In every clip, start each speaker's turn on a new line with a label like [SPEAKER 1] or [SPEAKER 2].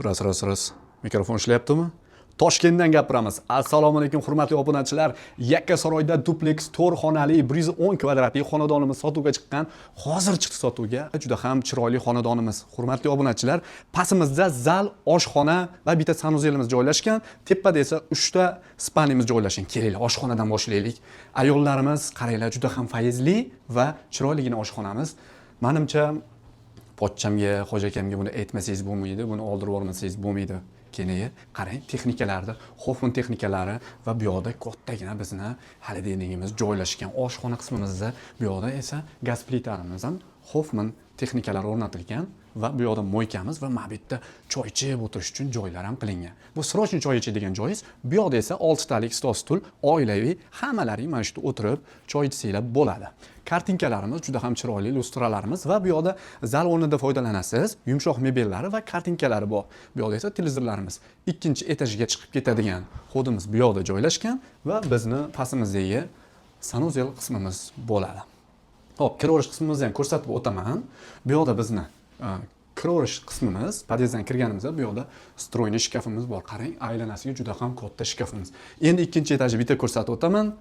[SPEAKER 1] Раз, раз, раз. Mikrofon ishlayaptimi? Toshkentdan gapiramiz. Assalomu alaykum, hurmatli obunachilar. Yakkasaroyda dupleks 4 xonali 110 kvadratli xonadonimiz sotuvga chiqqan. Hozir chiqdi sotuvga. Juda ham chiroyli xonadonimiz. Hurmatli obunachilar, pastimizda zal, oshxona va bitta санузел imiz joylashgan. Tepada esa 3 ta спальня miz joylashgan. Kelinglar, oshxonadan boshlaylik. Ayollarimiz, qaranglar, juda ham fayzli va chiroyligina oshxonamiz. Menimcha, pochchamga, hoji akamga buni aytmasangiz bo'lmaydi, buni oldirib yubormasangiz bo'lmaydi. Keyin qarang, texnikalarni, Hoffman texnikalari va bu yoqda kattagina bizni холодильник imiz joylashgan. Oshxona qismimizda bu yoqda esa gaz plitamiz ham Hoffman texnikalari o'rnatilgan va bu yoqda мойка miz va mana bu yerda choy ichib o'tirish uchun joylar ham qilingan. Bu срочный choy ichadigan joyingiz. Bu yoqda esa oltitalik stol, stul, oilaviy, hammalaring mana shu yerda o'tirib choy ichsanglar bo'ladi. Kartinkalarimiz juda ham chiroyli, lyustralarimiz va bu yoqda zal o'rnida foydalanasiz. Yumshoq mebellari va kartinkalari bor. Bu yoqda esa televizorlarimiz. Ikkinchi etajga chiqib ketadigan ход imiz bu yoqda joylashgan va bizni pastimizdagi санузел qismimiz bo'ladi. Xo'p, kiraverish qismimizni ham ko'rsatib o'taman. Bu yoqda bizni kiraverish qismimiz, podyezddan kirganimizda bu yoqda встроенный shkafimiz bor. Qarang, aylanasiga juda ham katta shkafimiz. Endi ikkinchi etajni bitta ko'rsatib o'taman.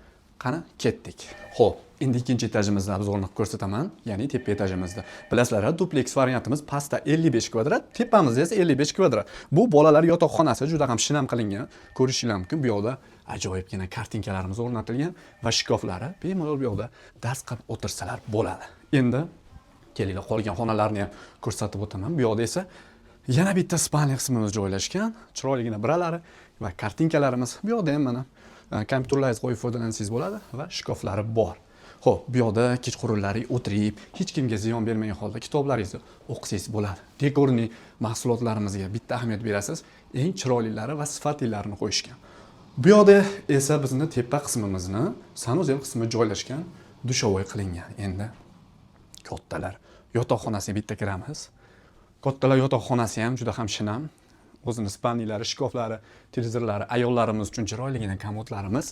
[SPEAKER 1] Qani, ketdik. Xo'p, endi ikkinchi etajimizni обзор ni qilib ko'rsataman, ya'ni tepa etajimizda. Bilasizlar, dupleks variantimiz pastda 55 kvadrat, tepamizda esa 55 kvadrat. Bu bolalar yotoqxonasi juda ham shinam qilingan. Ko'rishingiz mumkin, bu yoqda ajoyibgina kartinkalarimiz o'rnatilgan va shkaflari, bemalol bu yoqda dars qilib o'tirsalar bo'ladi. Endi kelinglar, qolgan xonalarni ham ko'rsatib o'taman. Bu yoqda esa yana bitta спальня qismimiz joylashgan. Chiroyligina bralari va kartinkalarimiz. Bu yoqda ham mana kompyuterlaringizni qo'yib foydalansangiz bo'ladi va shkaflari bor. Xo'p, bu yoqda kechqurunlari o'tirib, hech kimga ziyon bermagan holda kitoblaringizni o'qisangiz bo'ladi. Декорный mahsulotlarimizga bitta ahamiyat berasiz, eng chiroylilari va sifatlilarini qo'yishgan. Bu yoqda esa bizni tepa qismimizni санузел qismi joylashgan, душевой qilingan. Endi kattalar yotoqxonasiga bitta kiramiz. Kattalar yotoqxonasi ham juda ham shinam. O'zini спальни lari, shkaflari, televizorlari, ayollarimiz uchun chiroyligina komodlarimiz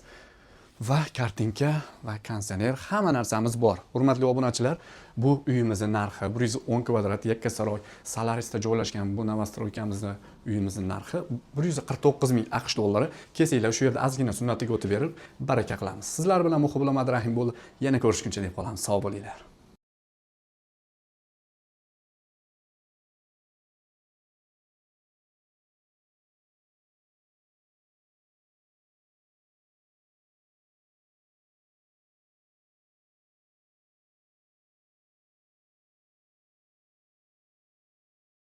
[SPEAKER 1] va kartinka va konditsioner, hamma narsamiz bor. Hurmatli obunachilar, bu uyimizni narxi 110 kvadrat, Yakkasaroy Solarisda joylashgan bu новостройка mizni uyimizni narxi 149 ming AQSh dollari. Kelsanglar, shu yerda ozgina sunnatiga o'tib berib, baraka qilamiz. Sizlar bilan Muhibullo Madrahim bo'ldi. Yana ko'rishguncha deb qolamiz. Sog' bo'linglar.